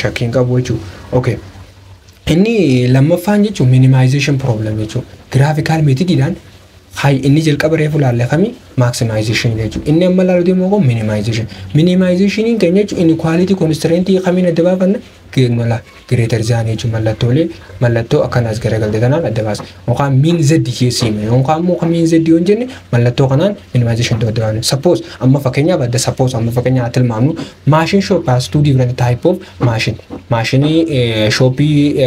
Shakkiin qabu jechuudha. Okay. Inni lammaffaan jechuun minimization problem jechuudha. Graphical methodiidhaan hay inni jalqaba reefu laalle kami maximization jechuudha. Inni amma laalu deemu kun minimization. Minimizationiin keenya jechuun inequality constraint kamiin adda baafanna mala greater than jechuun mallattoolee mallattoo akkanaas garagalte tanaan adda baasa. Yookaan min z keessi hime yookaan immoo min z yoo hin jenne mallattoo kanaan minimization ta'uu adda baafna. Suppose amma fakkeenyaaf adda suppose amma fakkeenyaaf tilmaamnu machine shop has two different type of machine. Maashinii shopii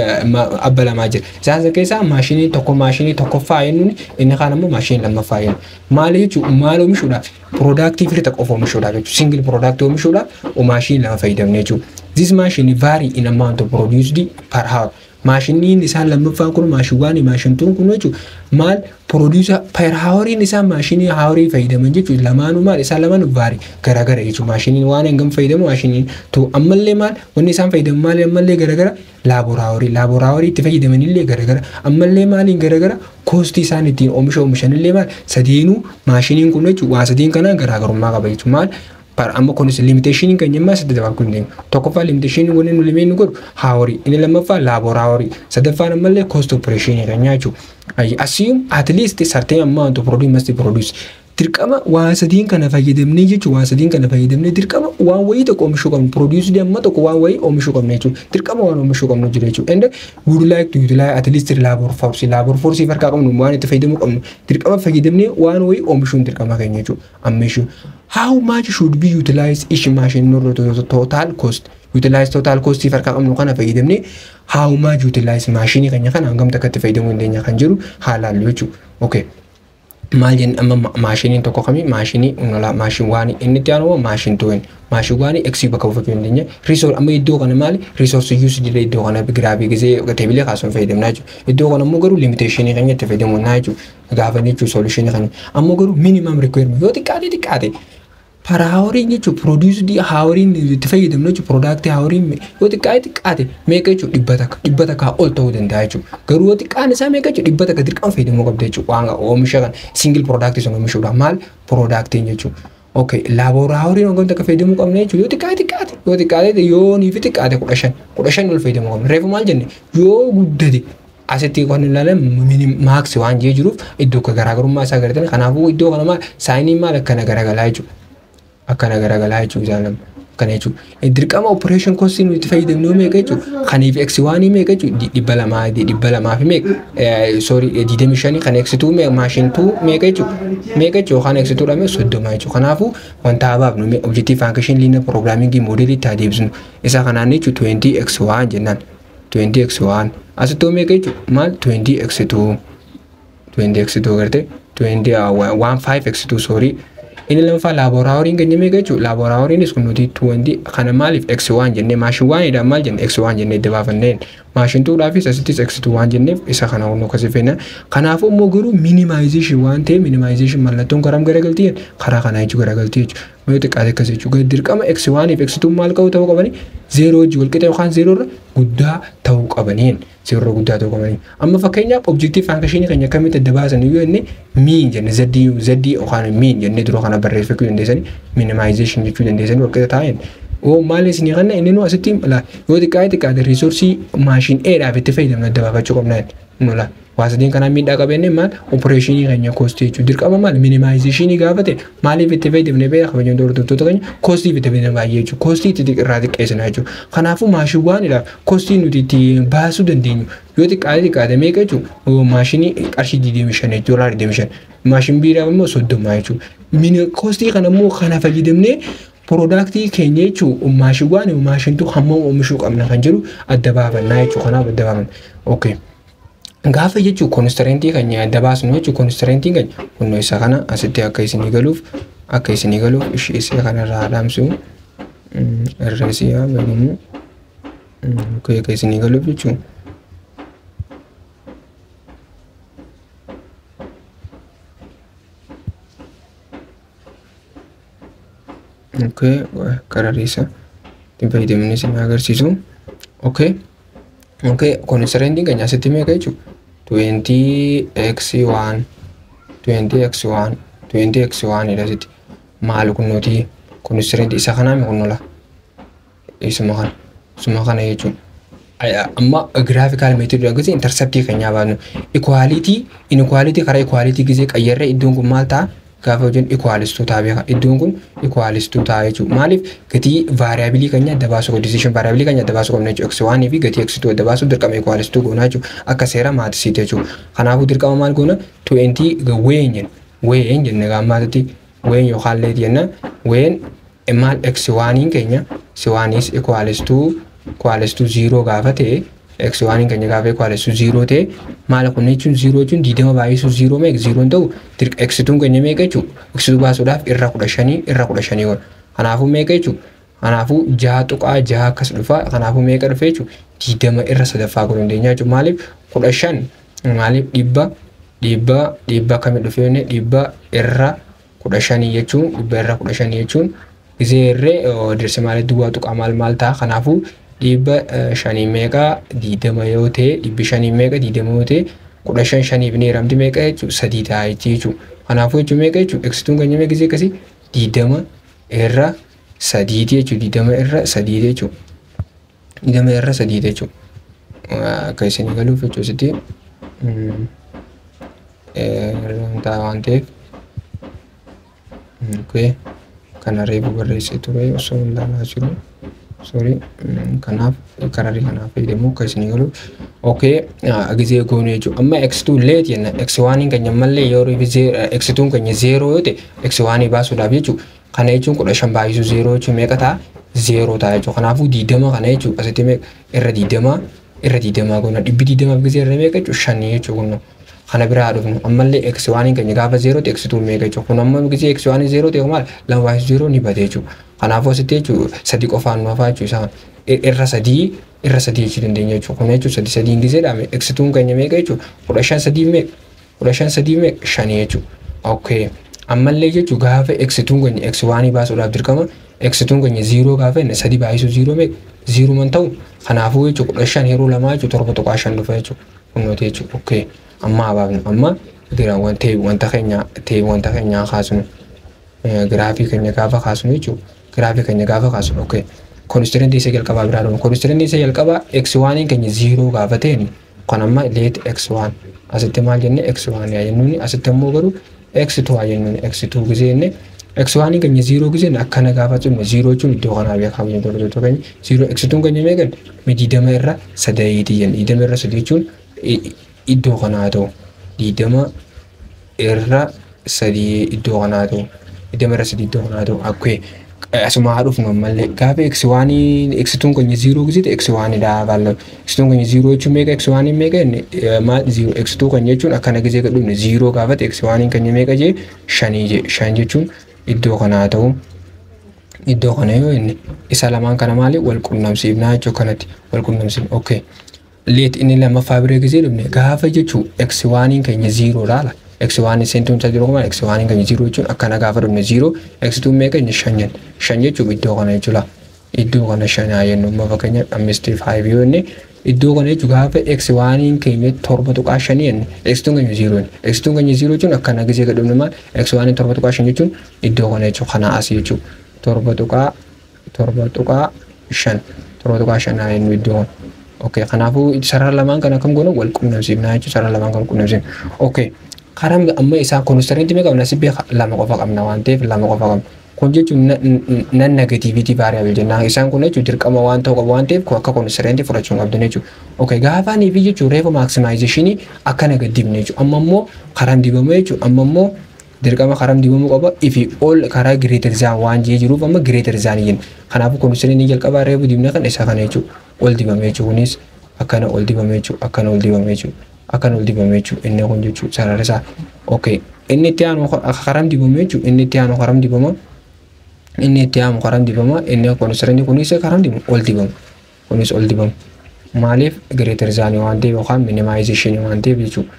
abba lamaa jira. Isaan keessaa maashinii tokko maashinii tokkoffaa jennuun inni kaan immoo maashinii lammaffaa jennu. Maal jechuun maal oomishuudhaaf productii firii tokko qofa oomishuudhaaf jechuudha. Single product oomishuudhaaf maashinii lama fayyadamne jechuudha. This machine vary in amount of produced per hour. Maashiniin isaan lammaffaan kun maashinii maashintuun kun jechuudha. Maal producer per houriin isaa maashinii hourii fayyadaman jechuudha. Lamaanuu maal isaan lamaanuu vary garagara jechuudha. Maashiniin waan hangam fayyadamu maashiniin tu ammallee maal wanni isaan fayyadaman maal ammallee garagara labor hourii labor hourii itti fayyadamanillee garagara ammallee maaliin garagara costii isaan ittiin oomisha oomishanillee maal sadeenuu maashiniin kun jechuudha. Waa sadiin kanaan garaagarummaa qaba jechuudha. Maal par amma kunis limitation kan jemmaa sadii dabaaf kun deemu. Tokkoffaa limitation wanni nu limeen nu godhu hourii inni lammaffaa labor hourii sadaffaan ammallee cost operation kan jechuudha. Assume at least certain amount of produce must produce. Dirqama waan sadiin kana fayyadamnee jechuudha waan sadiin kana fayyadamnee dirqama waan wayii tokko oomishuu qabnu produce amma tokko waan wayii oomishuu qabnu jechuudha. Dirqama waan oomishuu qabnu jira jechuudha. And we would like to utilize at least labor force labor force harkaa qabnu waan itti fayyadamuu qabnu dirqama fayyadamnee waan wayii oomishuun dirqama keenya jechuudha. Amma jechuudha. How much should be utilized each machine in order to total cost? Utilize total cost harkaa qabnu kana fayyadamnee how much utilize machine keenya kana hangam takka itti fayyadamuu dandeenya kan jedhu haa laallu jechuudha. Okay. Maal jenna amma maashiniin tokko kami maashinii unola machine one inni itti aanu machine two machine one x bakka buufachuu dandeenya. Resource amma iddoo kana maali resource use jedhee iddoo kana graphii gisee tableii kaasuun fayyadamna jechuudha. Iddoo kana immoo garuu limitation keenya itti fayyadamuu jechuudha. Gaafa jechuudha solution kana ammoo garuu minimum requirement yoo xiqqaate xiqqaate per houriin jechuun produced houriin itti fayyadamnu jechuun product houriin yoo xiqqaate xiqqaate meeqa jechuun 100 100 ol ta'uu danda'a jechuudha. Garuu yoo xiqqaan isaa meeqa jechuun 100 dirqama fayyadamuu qabda jechuudha. Waan oomisha kan single product sun oomishuudhaaf maal productiin jechuudha. Okay, labor houriin hangam takka fayyadamuu qabna jechuudha. Yoo xiqqaate xiqqaate yoo xiqqaate yoo nii fi xiqqaate 15 15 ol fayyadamuu qabna. Reefu maal jenne yoo guddate asitti kan ilaalan max waan jee jiruuf iddoo garaagarummaa isaa agartan. Kanaafuu iddoo kana maal signiin maal akkana garagalaa jechuudha. Akkana garagalaa jechuudha isaan lama. Kana jechuudha. Dirqama operation cost nuti itti fayyadamnu meeqa jechuudha. Kaniif x one meeqa jechuudha 200 200 fi meeqa sorry 25 kan x two machine two meeqa jechuudha. Meeqa jechuudha kan x two dha 30 jechuudha. Kanaafuu wanta habaaf nu objective function linear programming model itti adeemsinu isa kanaan jechuudha 20 x one jennaan 20 x one asitti meeqa jechuudha maal 20 x two 20 x two garte 20 1 5 x two sorry inni lammaffaa labor houriin keenya meeqa jechuudha. Labor houriinis kun nuti 20 kana maaliif x one jennee machine onedha maal jenne x one jennee itti baafanneen machine twodhaafis asittis x two waan jenneef isa kana nu akkasii feena. Kanaafuu immoo garuu minimization waan ta'eef minimization mallattoon karam garagaltii karaa kanaa jechuu garagaltii jechuudha. Yoo xiqqaate akkas jechuudha. Dirqama x one fi x two maal qabu ta'uu qabanii 0 wajjin wal qixa yookaan 0 irra guddaa ta'uu qabaniin 0 irra guddaa ta'uu qabaniin. Amma fakkeenyaaf objective function keenya akkamitti adda baasan yoo jenne mean jenne z z yookaan mean jennee dura kana barreeffachuu dandeessanii minimization jechuu dandeessanii wal qixa taa'een. Oo maal isinii kana inni nu asitti yoo xiqqaate xiqqaate resource machine A dhaaf itti fayyadamnu adda baafachuu qabna nula. Waa sadiin kanaan miidhaa qabeenne maal operationii keenya costii jechuudha. Dirqama maal minimizationii gaafate maaliif itti fayyadamne beeka kabajamtoota hordoftoota keenya costiif itti fayyadamne baay'ee jechuudha. Costii itti irraa xiqqeessina jechuudha. Kanaafuu machine onedhaaf costii nuti itti baasuu dandeenyu yoo xiqqaate xiqqaate meeqa jechuudha maashinii qarshii 25 doolaara 25 machine Bdhaaf immoo 30 jechuudha. Mini costii kana immoo kana fayyadamnee productii keenya jechuun machine one machine two hammam oomishuu qabna kan jedhu adda baafannaa jechuudha. Kanaaf adda baafanna. Okay. Gaafa jechuun constraintii keenya adda baasnu jechuun constraintii keenya kunnoo isa kana asitti akka isinii galuuf ishee isa kanarraa dhaamsu irra isii haa banamu akka isinii galuuf jechuun. Okay, karariisa ittiin fayyadamni isin agarsiisu. Okay. Okay, constraintiin keenya asitti meeqa jechuudha? 20x1 20x1 20x1 dha asitti. Maal kunnooti constraint isa kanaa mi kunnola? Isuma kana. Suma kana jechuudha. Amma graphical method gisee interceptii keenyaa baasnu equality inequality karaa equality gisee qayyarree iddoon kun maal ta'a? Gaafa hojjennu equals to ta'a beeka. Iddoon kun equals to ta'a jechuudha. Maaliif? Gatii variableii keenya adda baasuu, decision variableii keenya adda baasuu qabna jechuudha. X1 fi gatii x2 adda baasuu dirqama equals to goona jechuudha. Akka seera mathsiiti jechuudha. Kanaafuu dirqama maal goona? 20 when jenna. When jenne gaammaatitti when yookaan let jenna. When maal? X1 keenya x1 is equals to 0 gaafa ta'e, x1 keenya gaafa equals to 0 ta'e, maal kun jechuun? 0 jechuun 20 baay'isuu 0 meeqa? 0 hin ta'u. X2 keenya meeqa jechuudha? X2 baasuudhaaf irra 15, irra 15 godha. Kanaafuu meeqa jechuudha? Kanaafuu 6.6 akkas dhufa. Kanaafuu meeqa dhufe jechuudha? 20 irra sadaffaa godhuu dandeenya jechuudha. Maaliif 15? Maaliif dhibba akkamii dhufe jenne? 100 irra 15 jechuun, 100 irra 15 jechuun gisee irree decimalii duwwaa tuqaa maal maal ta'a. Kanaafuu 500 meeqa? 20 yoo ta'e, 500 meeqa? 20 yoo ta'e, 15 shaniif ni hiramti, meeqa jechuudha? Sadii ta'a jechuudha. Kanaafuu jechuun meeqa jechuudha? X2n keenya meeqa gisee akkasii? 20 irra sadiiti jechuudha. 20 irra sadiiti jechuudha. 20 irra sadiiti jechuudha. Akka isinii galuuf jechuudha sitti ta'a waan ta'eef. Okay. Kana reefu barreessee ture osoo hin ilaalaa jiru. Sorry. Kanaaf kararii kanaaf fayyadamu akka isinii galuuf. Okay. Gisee goonu jechuudha. Amma x2 let jenna. X1 keenya mallee yeroo x2 keenya 0 yoo ta'e, x1 baasuudhaaf jechuudha. Kana jechuun 15 baay'isuu 0 jechuun meeqa ta'a? 0 ta'a jechuudha. Kanaafuu 20 kana jechuudha. Asitti meeqa? Irra 20, irra 20 goona. 20f gisee irra meeqa jechuudha? Shanii jechuudha kun. Kana biraa dhufnu ammallee x1 keenya gaafa 0 ta'e x2 meeqa jechuudha? Kun amma gisee x1 0 ta'e maal? Lama baay'isuu 0 ni bade jechuudha. Kanaafuu asitti jechuudha sadi qofaan nu hafaa jechuudha isaan. Irra sadii, irra sadii jechuu dandeenya jechuudha. Kun jechuudha sadi sadiin gisee dhaame x2 keenya meeqa jechuudha? 15 sadii meeqa? 15 sadii meeqa? Shanii jechuudha. Okay. Ammallee jechuudha gaafa x2 keenya x1 baasuudhaaf dirqama x2 keenya 0 gaafa inni sadi baay'isuu 0 meeqa? 0 man ta'u. Kanaafuu jechuudha 15 yeroo lamaa jechuudha 7.5 dhufa jechuudha. Kunnooti jechuudha. Okay. Amma habaafnu amma wanta keenya kaasnu, giraafii keenya gaafa kaasnu jechuudha. Giraafii keenya gaafa kaasnu, okay. Constraintii isa jalqabaa biraa dhufu. Constraintii isa jalqabaa x1 keenya 0 gaafa ta'e, kan amma let x1 asitti maal jenne? X1 yaa jennuuni. Asitti immoo garuu x2 haa jennuuni. X2 gisee jenne, x1 keenya 0 gisee akkana gaafa cimne, 0 jechuun iddoo kanaa beekaa biyya tokko keenya 0. X2 keenya meeqan? 20 irra sadeeti jenne. 23 jechuun iddoo kanaa ta'u, 23 iddoo kanaa ta'u, 23 iddoo kanaa ta'u. Akkee asuma haa dhufnu ammallee gaafa x1 x2 keenya 0 gisee x1 dha baalla. X2 keenya 0 jechuun meeqa? X1 meeqa jenne? Maal? 0. X2 keenya jechuun akkana gisee dhufne, 0 gaafa ta'e x1 keenya meeqa jee? Shanii jee. Shan jechuun iddoo kanaa ta'u. Iddoo kana yoo inni isa lamaan kana maali wal qunnamsiifnaa jechuu, kanatti wal qunnamsiifna. Okay. Let inni lammaffaa biree gisee dhufne gaafa jechuu x1 keenya 0 laala. X1 seentuun isaa jiru kuma x1 keenya 0 jechuun akkana gaafa dhufne 0, x2 meeqa jenne? Shan jenne. Shan jechuun iddoo kana jechuudha. Iddoo kana shan haa jennu. Amma fakkeenyaaf ammisti 5 yoo jenne, iddoo kana jechuun gaafa x1 keenya 7.5 jenne, x2 keenya 0 jenne. X2 keenya 0 jechuun akkana gisee dhufne maal? X1 7.5 jechuun iddoo kana jechuun kana asii jechuun 7.5, 7.5 haa jennu iddoo kana. Okay, kanaafuu sarara lamaan kana akkam goona? Wal qunnamsiifnaa jechuudha. Sarara lamaan kan qunnamsiifna. Okay. Karaa amma isaa constraintii meeqa qabna? Asii beeka, lama qofa qabna waan ta'eef lama qofa qabna. Kun jechuun non negativity variable jenna. Isaan kun jechuun dirqama waan ta'uu qabu waan ta'eef akka constraintii fudhachuu hin qabdan jechuudha. Okay, gaafa anii fi jechuun reefu maximizationii akkana gad dibne jechuudha. Amma immoo karaan dibamu jechuudha. Amma immoo dirqama karaan dibamuu qaba ifi ol karaa greater than waan jee jiruuf amma greater than jenna. Kanaafuu constraintii jalqabaa reefu dibne kan isa kana jechuudha. Ol dibame jechuudha. Kunis akkana ol dibame jechuudha. Akkana ol dibame jechuudha. Akkana ol dibame jechuudha. Inni kun jechuudha sarara isaa. Okay. Inni itti aanu karam dibame jechuudha. Inni itti aanu karam dibama. Inni itti aanu karam dibama. Inni constraintii kunis karam dibama. Ol dibama. Kunis ol dibama. Maaliif? Greater than waan ta'eef yookaan minimization waan ta'eef jechuudha.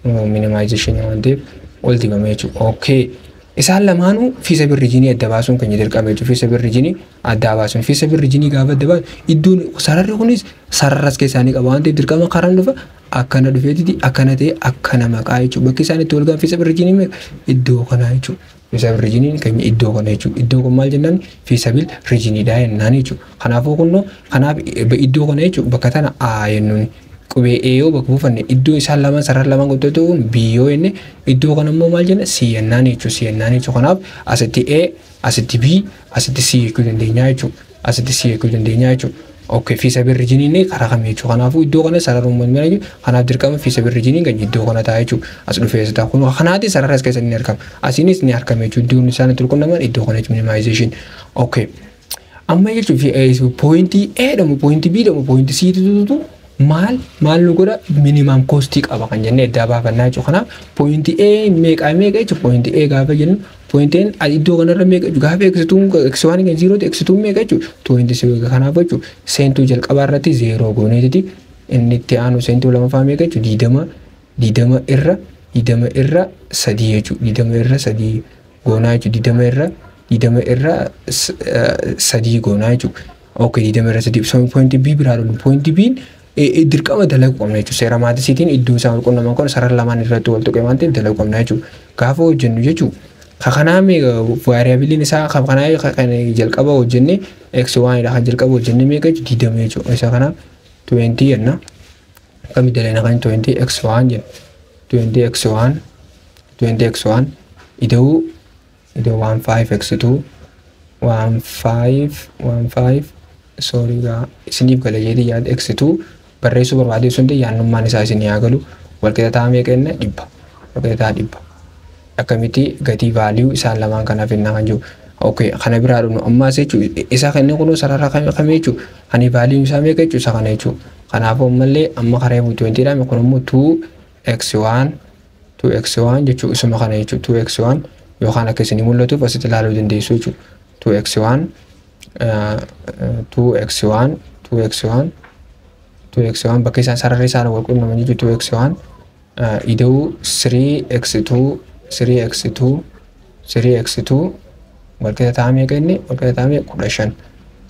Minimization waan ta'eef ol dibame jechuudha. Okay. Isaan lamaanuu feasible regionii adda baasuun keenya dirqama jechuudha. Feasible regionii adda baasuun. Feasible regionii gaafa adda baasu iddoon sararri kunis sararas keessaa ni qaba waan ta'eef dirqama karaan dhufa Akkana dhufeetiti akkana ta'e akkana maqaa jechuudha. Bakki isaan itti wal gahan feasible region meeqa? Iddoo kanaa jechuudha. Feasible region keenya iddoo kana jechuudha. Iddoo kun maal jennaan? Feasible regionidha jennaan jechuudha. Kanaafuu kunnoo kanaaf iddoo kana jechuudha bakka tana A jennuun qubee A yoo bakka buufanne, iddoo isaan lamaan sarara lamaan qopheessuu kun B yoo jenne, iddoo kana immoo maal jenna? C jennaan jechuudha. C jennaan jechuudha. Kanaaf asitti A, asitti B, asitti C jechuu dandeenya jechuudha. Asitti C jechuu dandeenya jechuudha. Okay, feasible regioniin karaa kamii jechuudha. Kanaafuu iddoo kana sarara uummanni jechuudha. Kanaaf dirqama feasible regioniin kan iddoo kana ta'a jechuudha. As dhufee as ta'a. Kun kanaati sarara as keessa ni argama. Asiinis ni argama jechuudha. Iddoon isaan itti quunnaman iddoo kana jechuudha, minimization. Okay. Amma jechuun pointii A dhamu, pointii B dhamu, pointii C tututu maal maal nu godha, minimum costii qaba kan jennee addaa baafannaa jechuudha. Kanaaf pointii A meeqa meeqa jechuudha? Pointii A gaafa jennu, pointiin iddoo kanarra meeqa jechuudha? Gaafa x2 x1 kan zero ta'e, x2 meeqa jechuudha? 20. Kanaaf jechuudha seentuu jalqabaa irratti zero gooneetiti inni itti aanu seentuu lamaffaa meeqa jechuudha? 20 irra 23 jechuudha. 23 goonaa jechuudha. 23 goonaa jechuudha. Okay, 23. So pointii B biraa dhufu. Pointii B dirqama dalaguu qabna jechuudha. Seera mathsiitiin iddoo isaan wal quunnaman kun sarara lamaan irratti wal tuqe waan ta'eef dalaguu qabna jechuudha. Gaafa hojjennu jechuudha. Kanaa variableiin isaa kanaa kan jalqaba hojjenne x one dha. Kan jalqaba hojjenne meeqa jechuudha? 20 jechuudha. Isa kana 20 jenna. Akkamitti dalagna kan 20 x one jenna. 20 x 1, 20 x 1 ida'uu 1 5 x 2, 1 5 1 5, sorry gaa, isiniif gala jedhee yaada. X 2 barreessuu barbaadee sun ta'e yaannummaan isaa isin haa galu. Walqixa ta'a meeqa jenna? 100. Walqixa ta'a 100. Akkamitti gatii value isaan lamaan kanaaf jennaa kan jiru. Okay, kana biraa dhufnu ammaas jechuudha. Isa kan inni kun sarara kamii jechuudha? Ani value isaa meeqa jechuudha? Isa kana jechuudha. Kanaafuu ammallee amma karaa 20 dha. Kun immoo 2 x1, 2 x1 jechuudha. Isuma kana jechuudha. 2 x1 yookaan akka isinii mul'atuuf asitti ilaaluu dandeessu jechuudha. 2 x1, 2 x1, 2 x1, 2 x1, bakka isaan sararri isaan wal quunnaman jechuudha. 2 x1 ida'uu 3 x2, 3 x2, 3 x2 walqixa ta'a meeqa inni? Walqixa ta'a meeqa? 15,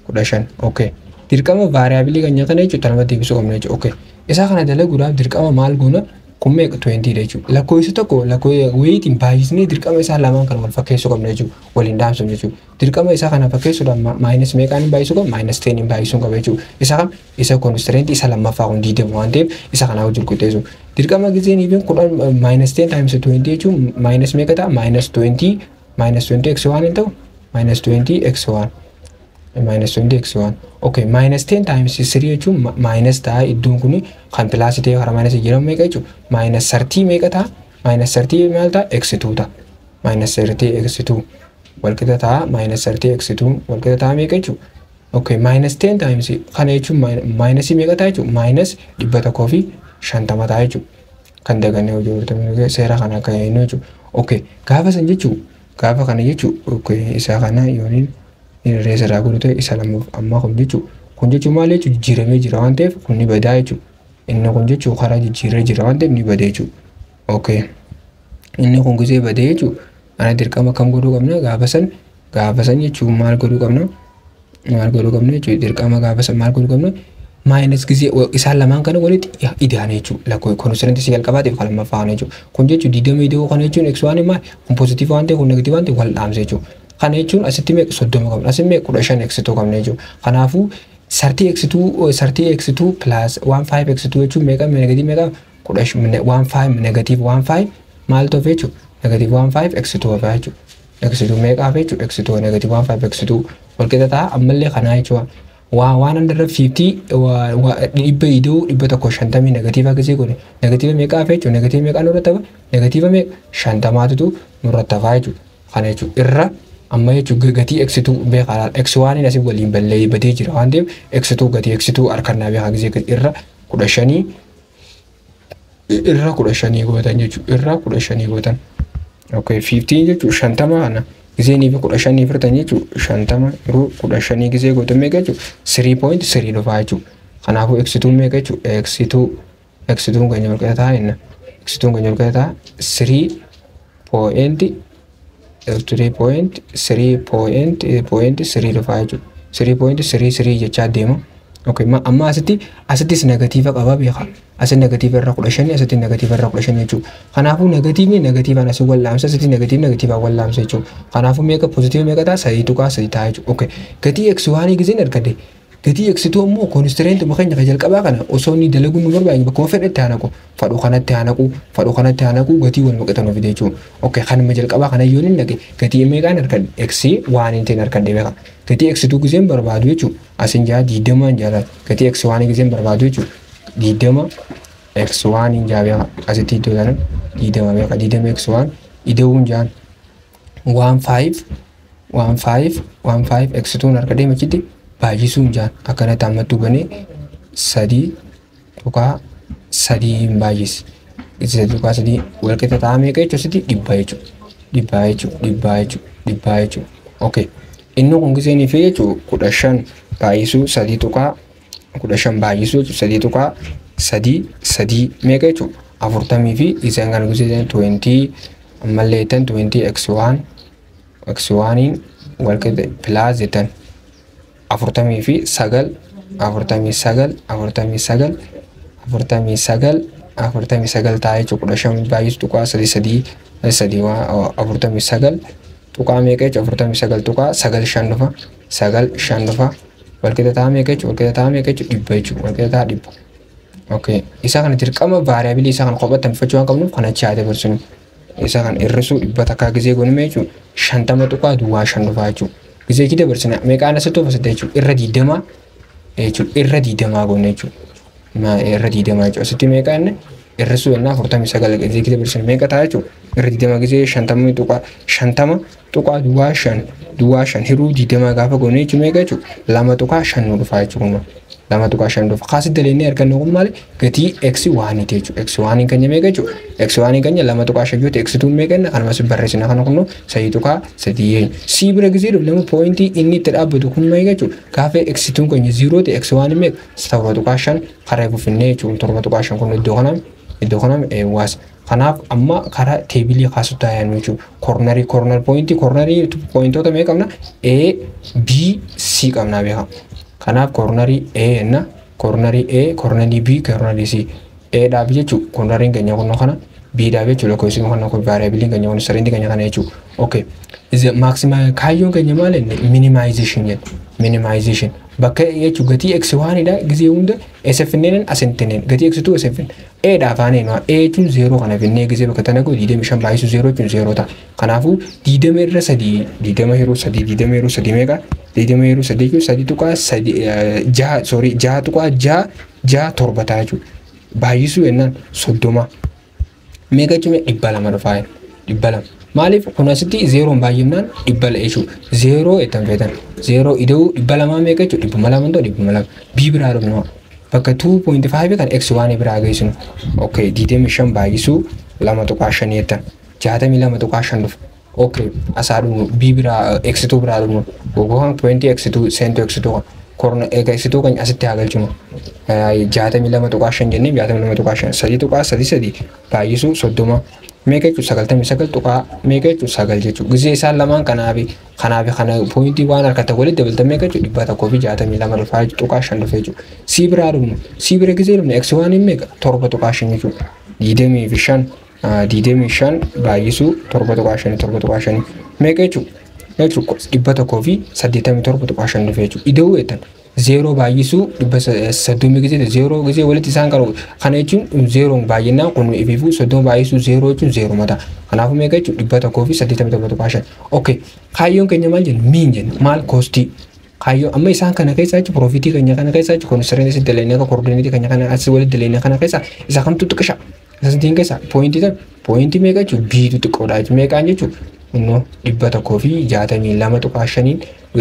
15. Okay, dirqama variableii kan nyaatan jechuudha tanuma deebisuu qabna jechuudha. Okay, isa kana dalaguudhaaf dirqama maal goona? Kun meeqa? 20 dha jechuudha. Lakkoofsi tokko wayiitiin baay'isnee dirqama isaa lamaan kan wal fakkeessuu qabna jechuudha. Waliin dhaamsuuf jechuudha. Dirqama isaa kana fakkeessuudhaaf minus meeqaan hin baay'isuu qaba? Minus 10 hin baay'isuu qaba jechuudha. Isa kam? Isa constraint isa lammaffaa kun 20 waan ta'eef isa kanaa wajjin qixxeessu. Dirqama giseen even 10 minus 10 times 20 jechuun minus meeqa ta'a? Minus 20, minus 20 x 1 hin ta'u? Minus 20 x 1, minus 20 x1. Okay, minus 10 times 3 jechuun minus ta'a. Iddoon kun kan plus ta'e karaa minus jedhamu meeqa jechuudha? Minus 30 meeqa ta'a? Minus 30 maal ta'a? X2 ta'a. Minus 30 x2 walqixa ta'a, minus 30 x2 walqixa ta'a meeqa jechuudha? Okay, minus 10 times kana jechuun minus meeqa ta'a jechuudha? Minus 150 ta'a jechuudha. Kan dagannee hojii hojjetamne seera kana akka jennu jechuudha. Okay, gaafa san jechuudha, gaafa kana jechuudha. Okay, isa kana yooniin irree irraa godhu ta'e isa lammaaf ammaa kun jechuudha. Kun jechuun maal jechuudha? Jijjiiramee jira waan ta'eef kun ni badaa jechuudha. Inni kun jechuun karaa jijjiiree jira waan ta'eef ni bada jechuudha. Okay. Inni kun gisee badee jechuudha. Ana dirqama kam godhuu qabna gaafa san? Gaafa san jechuun maal godhuu qabna? Maal godhuu qabna jechuudha? Dirqama gaafa san maal godhuu qabna? Minus gisee isaan lamaan kana walitti ida'an jechuudha. Lakkoo constraintii si jalqabaatiif kan lammaffaa kana jechuudha. Kun jechuun 20 ida'uu kana jechuun x one maal? Kun positive waan ta'eef, kun negative waan ta'eef wal dhaamsa jechuudha. Kana jechuun asitti meeqa? 30 qabna. Asitti meeqa? 15 x 2 qabna jechuudha. Kanaafuu 30 x 2, 30 x 2 plus 1 5 x 2 jechuun meeqa? Negative meeqa? 10 1 5, negative 1 5 maal ta'uuf jechuudha? Negative 1 5 x 2 hafa jechuudha. X 2 meeqa hafa jechuudha? X 2 negative 1 5 x 2 walqixa ta'a ammallee kanaa jechuudha. Waa 150 dhibba ida'uu 150 negative akkasii godhe negative meeqa hafa jechuudha? Negative meeqa nurratti hafa? Negative meeqa? 50tu nurratti hafaa jechuudha. Kana jechuudha irra amma jechuudha gatii x2 beekaa x1 asii waliin ballee badee jira waan ta'eef x2 gatii x2 harkannaa beekaa gisee irra 15, irra 15 gootan jechuudha. Irra 15 gootan. Okay, 15 jechuudha 50 kana gisee fi 15 firtan jechuudha. 50 yeroo 15 gisee gootan meeqa jechuudha? 3.3 dhufaa jechuudha. Kanaafuu x2 meeqa jechuudha? X2, x2 keenya walqixa ta'a jenna. X2 keenya walqixa ta'a 3 point 3.3 point point 3 dhufaa jechuudha. 3.33 jechaa deema. Okay, amma asittis negative qaba beeka. Asi negative irra 15, asitti negative irra 15 jechuudha. Kanaafuu negatiivni negatiivaan asii wal laamsa, asitti negatiivni negatiivaan wal laamsa jechuudha. Kanaafuu meeqa positive meeqa ta'a? 3.3 ta'a jechuudha. Okay, gatii x one giseen argadde. Gatii x two immoo constraint keenya kan jalqabaa kana osoo inni dalaguun nu barbaadu bakkuma fedhetti haa naqu. Fadhu kanatti haa naqu, fadhu kanatti haa naqu, gatii wal maqixa nu fide jechuudha. Okay, kanuma jalqabaa kana yoo inni naqe gatii meeqaan argadde? X one hin ta'in argadde meeqa? Gatii x two giseen barbaadu jechuudha. Asin jaa 20 jaalala. Gatii x one giseen barbaadu jechuudha. 20 x one hin jaa beeka. Asitti iddoo kana 20 meeqa? 20 x one ida'uun jaan 1 5 1 5 1 5 x two argadde machitti baay'isuun jaan akkanatti ammattuu banee 3.3 hin baay'is. 3.3 walqixa ta'a meeqa jechuudha? Asitti 100 jechuudha. 100 jechuudha. 100 jechuudha. 100 jechuudha. Okay. Inni kun giseen ifee jechuudha 15 baay'isuu 3.15 baay'isuu jechuudha 3.33 meeqa jechuudha? 40 fi isaan kan giseen 20 ammallee tan 20 x1 x1 walqixa plus jettan 49 49 49 49 49 ta'a jechuudha. 15 baay'isu 0.33 3 49 tuqaa meeqa jechuudha? 49.95 dhufa, 95 dhufa, walqixa ta'a meeqa jechuudha? Walqixa ta'a meeqa jechuudha? 100 jechuudha. Walqixa ta'a 100. Okay, isa kana dirqama variable isa kana kophatti hambifachuu waan qabnuuf kana achi haa dabarsinu. Isa kana hir'isuu 100 gisee goonu jechuudha 50.05 dhufa jechuudha. Gisee itti dabarsina meeqaan asitti of asitti jechuudha? Irra 20 jechuudha. Irra 20 goone jechuudha. Irra 20 jechuudha. Asitti meeqa inni hir'isuu jennaa 49 gisee itti dabarsina meeqa ta'a jechuudha? Irra 20 gisee 50.50.05 05 hiruu 20 gaafa goone jechuudha meeqa jechuudha? 2.5 nu dhufa jechuudha. 2.5 dhufa. Kaasi daleennee argannu kun maali? Gatii x one jechuudha. X one keenya meeqa jechuudha? X one keenya 2.5 yoo ta'e x two meeqa inni kanumas barreessina kana kunnu 3.3. C bira gisee dhufu lama point inni itti dhaabbatu kun meeqa jechuudha? Gaafa x two keenya 0 ta'e x one meeqa? 7.5 karaa buufinnee jechuudha. 7.5 kun iddoo kanaan waas. Kanaaf amma karaa table kaasutti yaadnu jechuudha. Corner corner point corner pointoota meeqa qabna? A B C qabna beeka. Kanaaf corner A jenna, corner A, corner B, corner C. A dhaaf jechuudha corneriin keenya kun kana, B dhaaf jechuudha lakkoofsi kana kun variableiin keenya kun sirriitti keenya kana jechuudha. Okay. Maximum kaayyoon keenya maal inni? Minimization jenna. Minimization. Bakka jechuudha gatii x one dha gisee hunda SFN asitti gatii x2 SFN. A dhaaf aanee A jechuun 0 kana finnee gisee bakka tana goo 25 baay'isu 0 jechuun 0 ta'a. Kanaafuu 20 irra 3 20 yeroo 3 20 yeroo 3 meeqa? 20 yeroo 3 jechuun 3.3 6 sorry 6.6 6 7 ta'a jechuudha. Baay'isuu jennaan 30 meeqa jechuun 200 dhufaa 200. Maaliif kun asitti 0 baay'inaan 200 jechuudha. 0 ittiin feetan 0 ida'uu 200 meeqa jechuudha? 200 ta'u 200. B biraa dhufnu bakka 2.5 kan x1 biraa geessinu. Okay, 25 baay'isuu 2.5 jettan 62.5 dhufa. Okay, asaa dhufnu B biraa x2 biraa dhufnu gogoon 20 x2 seentu x2 korna eega x2 kan asitti haa galchinu. 62.5 jennee 62.5 3.33 baay'isuu 30 meeqa jechuudha? 99 tuqaa meeqa jechuudha? 9 jechuudha. Gisee isaan lamaan kanaafi kanaafi kana point waan harkatti walitti dabaltan meeqa jechuudha? 162 dhufaa 5 dhufa jechuudha. C biraa dhufnu C bira gisee dhufnu x1 meeqa? 7.5 jechuudha. 25 25 baay'isuu 7.5 7.5 meeqa jechuudha? Jechuudha 187.5 dhufa jechuudha. Ida'uu jettan 0 baay'isuu 130 gisee 0 gisee walitti isaan qabu kana jechuun 0 baay'inaan kun ifiifuu 30 baay'isuu 0 jechuun 0 mata. Kanaafuu meeqa jechuudha? 187.5. Okay, kaayyoon keenya maal jenna? Mean jenna. Maal cost? Kaayyoo amma isaan kana keessa jechuun profit keenya kana keessa jechuun constraint asitti daleenee akka coordinate keenya kana asii walitti daleenee kana keessa isa kamtu xiqqisha? Isa santiin keessa point tan point meeqa jechuun B tu xiqqoodha jechuun meeqaan jechuun innoo 162.5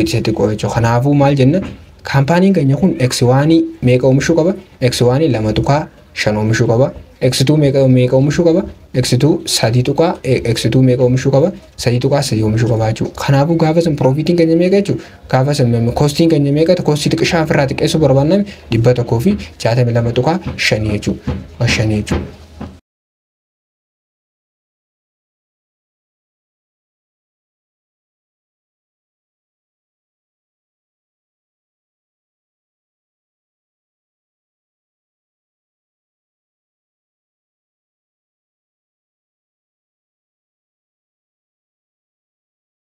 isa xiqqoo jechuudha. Kanaafuu maal jenna? Kaampaaniin keenya kun x1 meeqa oomishuu qaba? X1 2.5 oomishuu qaba. X2 meeqa oomishuu qaba? X2 3 tuqaa X2 meeqa oomishuu qaba? 3.3 oomishuu qaba jechuudha. Kanaafuu gaafa san profitiin keenya meeqa jechuudha? Gaafa san costiin keenya meeqa? Cost xiqqishaa ofirraa xiqqeessuu barbaanname 162.5 jechuudha. 5 jechuudha.